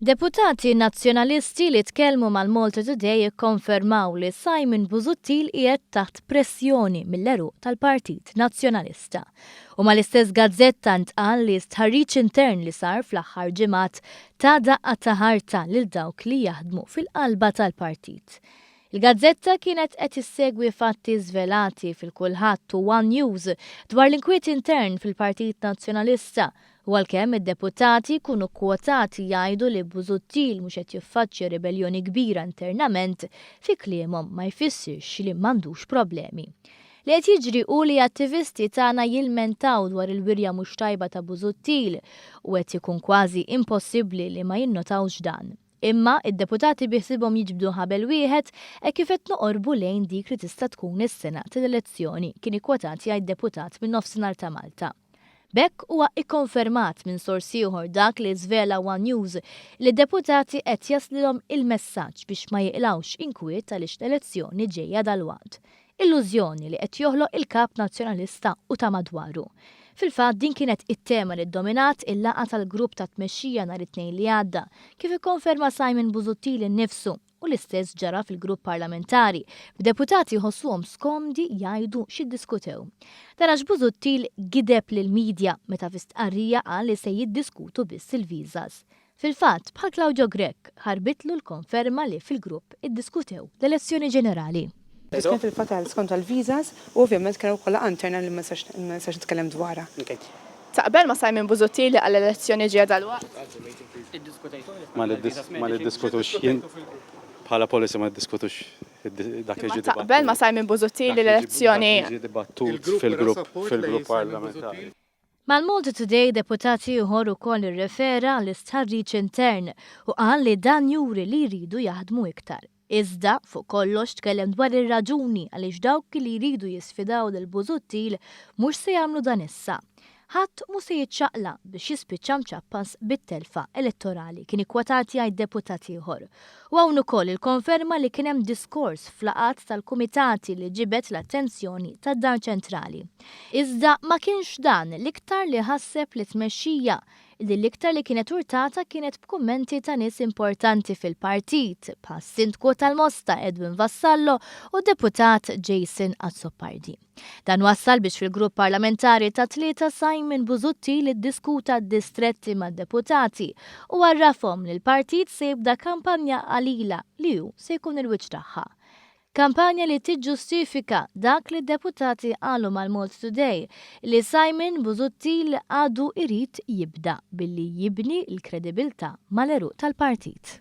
Deputati Nazzjonalisti li tkellmu mal-Malta Today ikkonfermaw li Simon Busuttil qiegħed taħt pressjoni mill-għeruq tal-Partit Nazzjonalista. U mal-istess gazzetta ntqal li stħarriġ intern li sar fl-aħħar ġimgħat ta daqqa ta' ħarta lil dawk li jaħdmu fil-qalba tal-partit. Il-gazzetta kienet qed issegwi fatti żvelati fil-Kulħadd u One News dwar l-inkwiet intern fil-Partit Nazzjonalista u għalkemm id-deputati jkunu kkwotati jgħidu li Busuttil mhux qed jiffaċċja ribelljoni kbira internament, fi kliemhom ma jfissirx li m'għandux problemi. Li qed jiġri hu li attivisti tagħna jilmentaw dwar il-wirja mhux tajba ta' Busuttil u qed ikun kważi impossibbli li ma jinnotawx dan. Imma, id-deputati biħsibhom jiġbdu ħabel wieħed hekk kif qed noqorbu lejn dik li tista' tkun is-sena tal-elezzjoni, kien ikkwotat jgħid deputat min-Nofsinhar ta' Malta. B'hekk huwa ikkonfermat minn sors ieħor dak li żvela one News li d-deputati qed jaslilhom il-messaġġ biex ma jiqlgħux inkwiet għaliex l-elezzjoni ġejja dalwaqt. Illużjoni li qed joħloq il-Kap Nazzjonalista u ta' madwaru. Fil-fatt din kienet it-tema li ddominat il-laqgħa tal-grupp ta' tmexxija nhar it-Tnejn li għadda, kif ikkonferma Simon Busuttil innifsu, u l-istess ġara fil-grupp parlamentari, b'deputati jħossuhom skomdi jgħidu x'iddiskutew. Dan għax Busuttil gideb lill-media meta fi stqarrija qal li se jiddiskutu biss il-visas. Fil-fatt, bħal Claudio Grech, ħarbitlu l-konferma li fil-grupp iddiskutew l-elezzjoni ġenerali. Kien fil-fatt għal skont għall-visas u ovvjament kien hemm ukoll laqgħa interna li ma nistax nitkellem dwarha. Taqbel ma' Simon Busuttil li qal l-elezzjoni ġejja dalwaqt? Ma niddiskutux jien bħala policy ma niddiskutux dak li ġie Imma taqbel ma' Simon Busuttil li l-elezzjoni. Dak li ġie dibattut fil-grupp fil-grupp parlamentari. Mal-Malta Today deputat ieħor ukoll irrefera għall-istħarriġ intern u qal li dan juri li jridu jaħdmu iktar. Iżda, fuq kollox tkellem dwar ir-raġuni għaliex dawk li jridu jisfidaw lil Busuttil mhux se jagħmlu dan issa. Ħadd mhu se jiċċaqlaq biex jispiċċa mċappas bit-telfa elettorali, kien ikkwotat jgħid deputat ieħor. U hawn ukoll il-konferma li kien hemm diskors f'laqgħat tal-kumitati li ġibed l-attenzjoni tad-Dar Ċentrali. Iżda ma kienx dan l-iktar li ħasseb lit-tmexxija, li l-iktar li kienet urtata kienet b'kummenti ta' nies importanti fil-partit, bħas-Sindku tal-Mosta Edwin Vassallo u d-Deputat Jason Azzopardi. Dan wassal biex fil-grupp parlamentari tat-Tlieta Simon Busuttil iddiskuta d-distretti mad-deputati u għarrafhom li l-partit se jibda kampanja qalila li hu se jkun il-wiċċ tagħha. Kampanja li tiġġustifika dak li d-deputati qalu mal-Malta Today li Simon Busuttil għadu jrid jibda billi jibni l-kredibilità mal-għeruq tal-partit.